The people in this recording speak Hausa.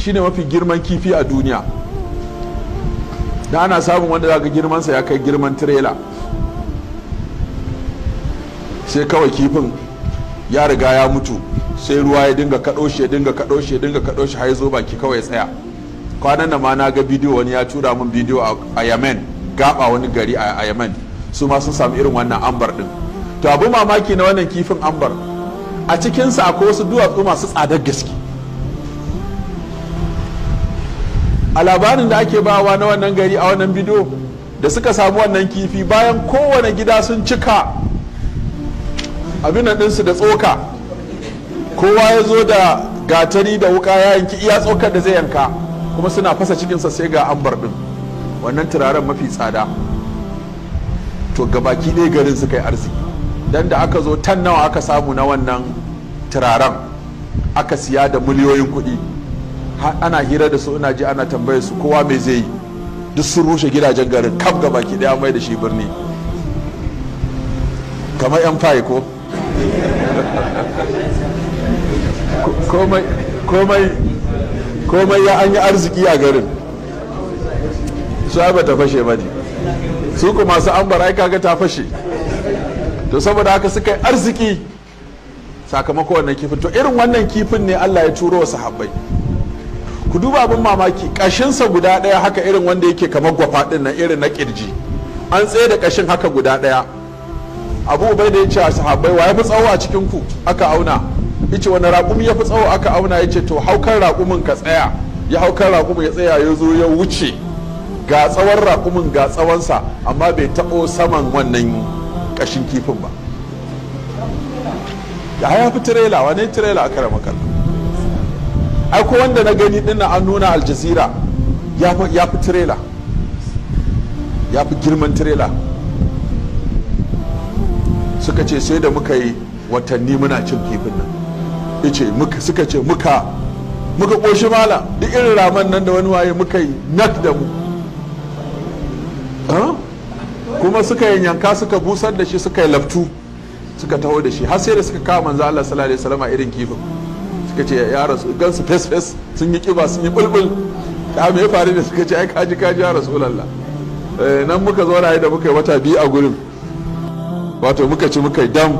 Shine mafi girman kifi a duniya. Da ana samun wanda zaka girmansa ya kai girman tirela. Sai kawai kifin ya riga ya mutu, sai ruwa ya dinga kaɗo shi, ya dinga kaɗo shi, ya dinga kaɗo shi, har ya zo baki kawai ya tsaya. Kwanan nan ma na ga bidiyo, wani ya tura min bidiyo a Yemen, gaba wani gari a Yemen, su ma sun samu irin wannan ambar din. To, abu mamaki na wannan kifin ambar, a cikinsa akwai wasu duwatsu masu tsadar gaske. A labarin da ake bawa na wannan gari a wannan bidiyo da suka samu wannan kifi, bayan kowane gida sun cika abin nan ɗinsu da tsoka, kowa ya zo da gatari da wuka ya yanki iya tsokar da zai yanka, kuma suna fasa cikinsa sai ga ambar ɗin, wannan turaren mafi tsada. To, gabaki ɗaya garin suka yi arziki, dan da aka zo tan nawa aka samu na wannan turaren, aka siya da miliyoyin kuɗi. Ana hira da su, ina ji ana tambaye su kowa mai zai yi. Duk sun rushe gidajen garin kaf, gabaki ɗaya mai da shi birni kamar yan fayi ko komai komai komai. Ya an yi arziki a garin su. Ai bata fashe ba ne, su kuma masu ambar ai kaga ta fashe. To, saboda haka suka yi arziki sakamakon wannan kifin. To, irin wannan kifin ne Allah ya turo wa sahabbai. Ku duba abin mamaki, kashinsa guda ɗaya haka, irin wanda yake kamar gwafa ɗin nan, irin na kirji, an tsaye da kashin haka guda ɗaya. Abu Ubaida ya ce a sahabbai, "Wa ya fi tsawo a cikin ku?" Aka auna. Yace, "Wani raƙumi ya fi tsawo?" Aka auna. Yace, "To, haukan raƙumin ka tsaya." Ya haukan raƙumin ya tsaya, ya zo ya wuce, ga tsawon raƙumin ga tsawonsa, amma bai taɓo saman wannan ƙashin kifin ba. Ya fi tirela. Wane tirela? Aka rama kallon. Ai ko wanda na gani dinnan an nuna Aljazira, ya fi tirela, ya fi girman tirela. Suka ce sai da muka yi watanni muna cin kifin nan. Ice muka, suka ce muka ƙoshi mala, duk irin raman nan da wani waye muka yi nak da mu. Kuma suka yanka, suka busar da shi, suka yi laftu, suka taho da shi, har sai da suka kawo manzo Allah sallallahu alaihi wasallam irin kifin. Suka ce, "Ya rasu gansu fes fes, sun yi kiba, sun yi bulbul." Ta me ya faru da suka ce, "Ai kaji kaji, ya rasulullah, nan muka zo da muka yi wata 2 a gurin, wato muka ci muka yi dam."